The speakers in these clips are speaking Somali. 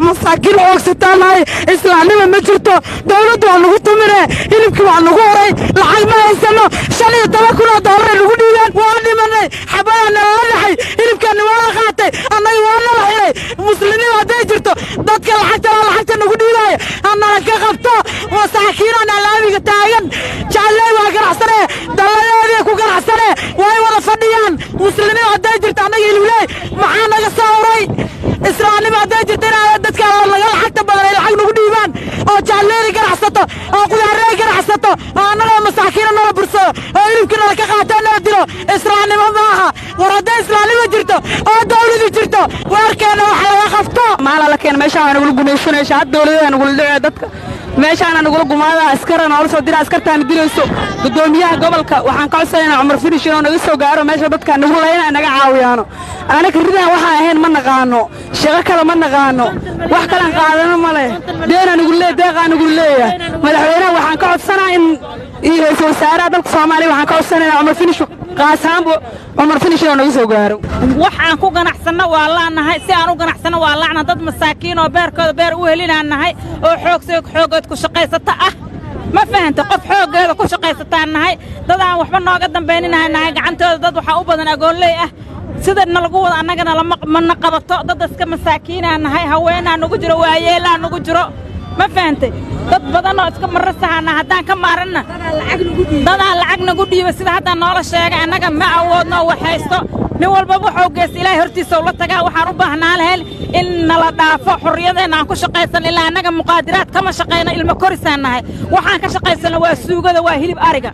Masaakiin xoogsataanahay, islaamnima ma jirto. Dowladdu waa nagu tumine, hilibkii waa nagu horay, lacag ma haysano. 15,000 oo doolar nagu dhiibeen, waa dhimanay, xabadaa nalala dhaxay, hilibkaana waa la qaatay, annaga waa nala xiray. Muslimiin hadday jirto, dadka lacagtana lacagta nagu dhiibaya hanala ka qabto. Masaakiinaan laamiga taagan, jecley waa ganacsane, dalladeedii ku ganacsane, way wada fadhiyaan. Muslimiin hadday jirto, annaga hilibleey maxaa naga soo uray? Islaamnimo hadday jirto, inaa dadka naga lacagta badan ay lacag nagu dhiibaan oo jaalleedi ganacsato oo qudaarey ganacsato oo annagoo masaakiina nala bursado oo hilibkii nala ka qaato, nala dilo, islaamnimo maaha. War hadday islaamnimo jirto oo dawladu jirto, weerkeenna wax laga qabto. Maala la keena meeshaan, waa nagula gumaysanaysa had dawladada nagula dhacee, dadka meeshaana nagula gumaada, askara noola soo dira, askartaana dilayso. Guddoomiyaha gobolka waxaan ka codsanaynaa, Cumar Finish, inuu naga soo gaaro meesha dadka nagu layna, naga caawiyaano. Anaka ridan waxaan ahayn ma naqaano, shaqo kale ma naqaano, wax kalaan qaadano ma leh. Deenaa nagu leey, deeqaa nagu leeyahay. Madaxweynaha waxaan ka codsanaa in iyo ra'iisul wasaaraha dalka Soomaaliya waxaan ka codsanaynaa, Cumar Finish, qaas ahaanbu Cumar Finish, inuu naga soo gaaro. Wax aan ku ganacsanno waa laanahay, si aan u ganacsanno waa laacna. Dad masaakiin oo beerkooda beer u helinaan nahay oo xoogsoog xoogood ku shaqaysata ah, ma fahanta? Qof xooggeeda ku shaqaysataan nahay, dad aan waxba nooga dambayninahay nahay. Gacantooda dad waxaa u badan agoonley ah. Sida nalagu wada annagana mana qabato. Dad iska masaakiinaa nahay, haweenaa nugu jiro, waayeelaa nugu jiro, ma fahantay? Dad badan oo iska marrasahaana haddaan ka maaranna, dadaa lacag nagu dhiiba. Sida hadda noola sheegay, annaga ma awoodno wax haysto. Nin walbaba wuxuu geysta Ilaahay hortiisa ula tagaa. Waxaan u baahnaa lahayn in nala dhaafo, xorriyadeenna aan ku shaqaysan. Ilaa annaga muqaadiraad kama shaqayno, ilmo korisaan nahay. Waxaan ka shaqaysano waa suugada, waa hilib ariga,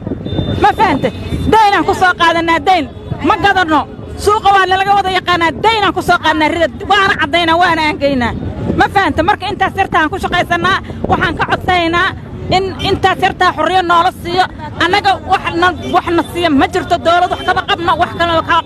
ma fahantay? Daynaan ku soo qaadanaa, dayn ma gadanno. Suuqa waa nalaga wada yaqaanaa. Daynaan ku soo qaadnaa rida, waana caddaynaa, waana aangeynaa, ma fahanta? Marka intaas yartaan ku shaqaysannaa. Waxaan ka codsanaynaa in intaas yartaa xorriyo noola siiyo. Annaga waxna siiya ma jirto dawlad, wax kama qabno, wax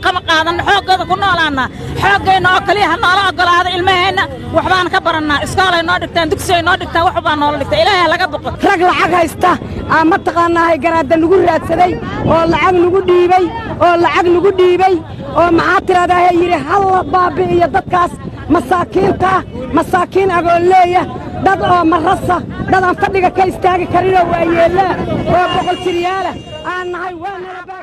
kama qaadanno, xooggooda ku noolaannaa. Xooggeenna oo kaliya ha noola oggolaado. Ilmaheenna waxbaan ka barannaa, iskoolay noo dhigtaan, dugsiay noo dhigtaan, wax baa noola dhigtaa. Ilaahay ha laga boqo. Rag lacag haysta aa mataqaanaahay garaadda nagu raadsaday oo lacag nagu dhiibay oo lacag nagu dhiibay oo maxaa tidhahdaa yidhi halla baabi'iyo dadkaas masaakiinta, masaakiin agoonleeya, dad oo marasa, dad aan fadhiga ka istaagi karinoo waayeellaa oo 100 jiryaala aan nahay, waa nala.